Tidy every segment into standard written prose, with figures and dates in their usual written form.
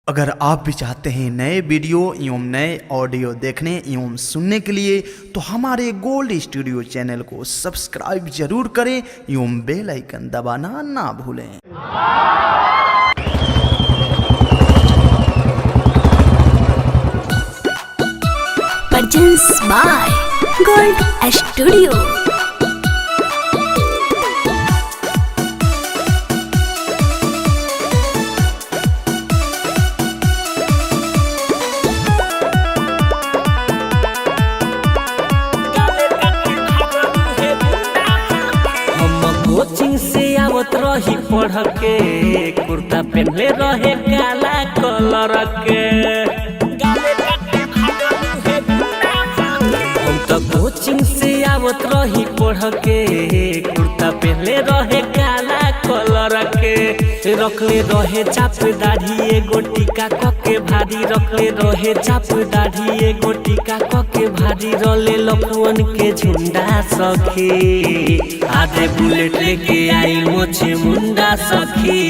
अगर आप भी चाहते हैं नए वीडियो एवं नए ऑडियो देखने एवं सुनने के लिए तो हमारे गोल्ड स्टूडियो चैनल को सब्सक्राइब जरूर करें एवं बेल आइकन दबाना ना भूलें। Presents by Gold Studio. हम कोचिंग से आवत रही पढ़ के, कुर्ता पहनले रहे काला कलर के। हम तो कोचिंग से आवत रही पढ़ के, कुर्ता पहनले रहे काला कलर के। रखले रहे चाप दाढ़ी एगो टीका कके भारी, रखले रहे चाप दाढ़ी एगो टीका कके भारी। रले लखुअन के झुंडा सखी, आधे बुलेट लेके आई मोछे मुंडा सखी।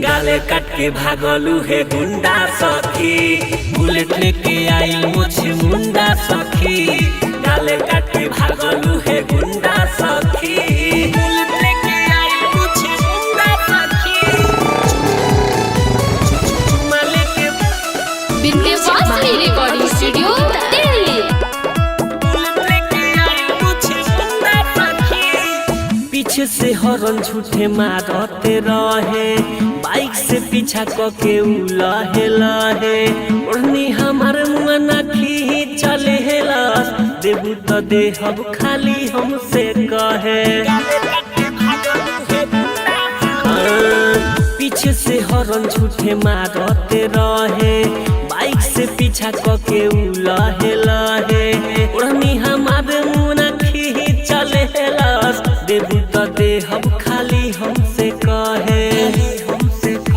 गाले काट के भागलू हे गुंडा सखी, बुलेट लेके आई मोछे मुंडा सखी। गाले काट के भागलू हे गुंडा सखी, बुलेट लेके आई मोछे मुंडा सखी। चुम्मा लेके विंध्यवासिनी रिकॉर्डिंग स्टूडियो दिल्ली। पीछे से हरन झूठे मारते रहे, बाइक से पीछा कके उ लहे लहे। ओढ़नी हमार मुआ ना चले हेलस, देबू त देहब खाली हमसे कहे। पीछे से हरन झूठे मारते रहे, बाइक से पीछा कके उ लहे लहे। ओढ़नी हमार मुना चले हेलस, देबू त देहब खाली हमसे कहे।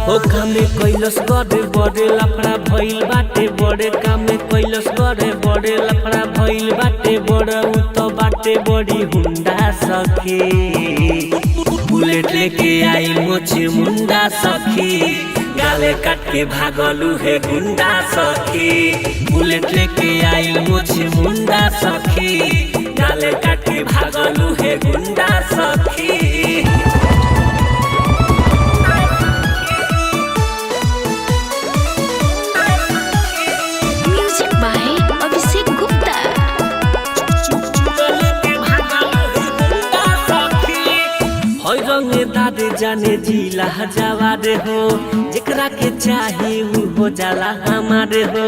हो कामे कैलस गड़े बड़े लफड़ा भइल बाटे बड़े, कामे कैलस गड़े बड़े लफड़ा भइल बाटे बड़े। उ त बाटे बड़ी हुंडा सखी, बुलेट लेके आई मोछे मुंडा सखी। गाले काट के भागलू हे गुंडा सखी, बुलेट लेके आई मोछे मुंडा सखी। गाले काट के भागलू हे गुंडा सखी। Music by Abhishek Gupta. हई रंगे दादे जाने जिला जवारे हो, जेकरा के चाही उ हो जाला हमारे हो।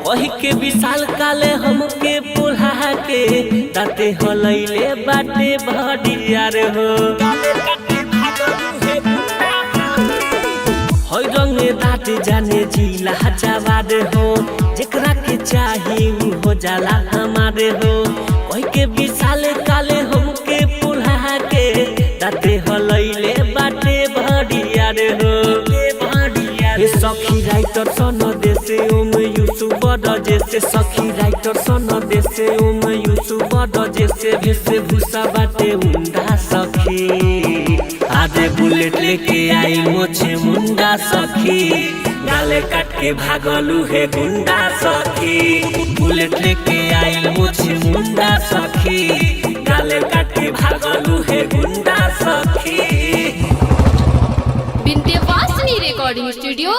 कही के विशाल काले हमके पुल्हा के, दाते हलैले बाटे भडियार हो। हई रंगे दाते जाने जिला जवारे हो, जेकरा के चाही उ हो जाला हमारे हो। कही के विशाल काले हमके पुल्हा के, दाते हलैले बाटे भडियार हो। हे सखी राइटर सन देसे ओम यूसुफ जैसे, सखी राइटर सन देसे ओम यूसुफ जैसे। भेसे भूसा बाटे उंडा सखी, आधे बुलेट लेके आई मोछे मुंडा सखी। गाले काट के भागलू हे गुंडा सखी, बुलेट लेके आई मोछे मुंडा सखी। गाले काट के भागलू हे गुंडा सखी। Vindhyavasini recording studio.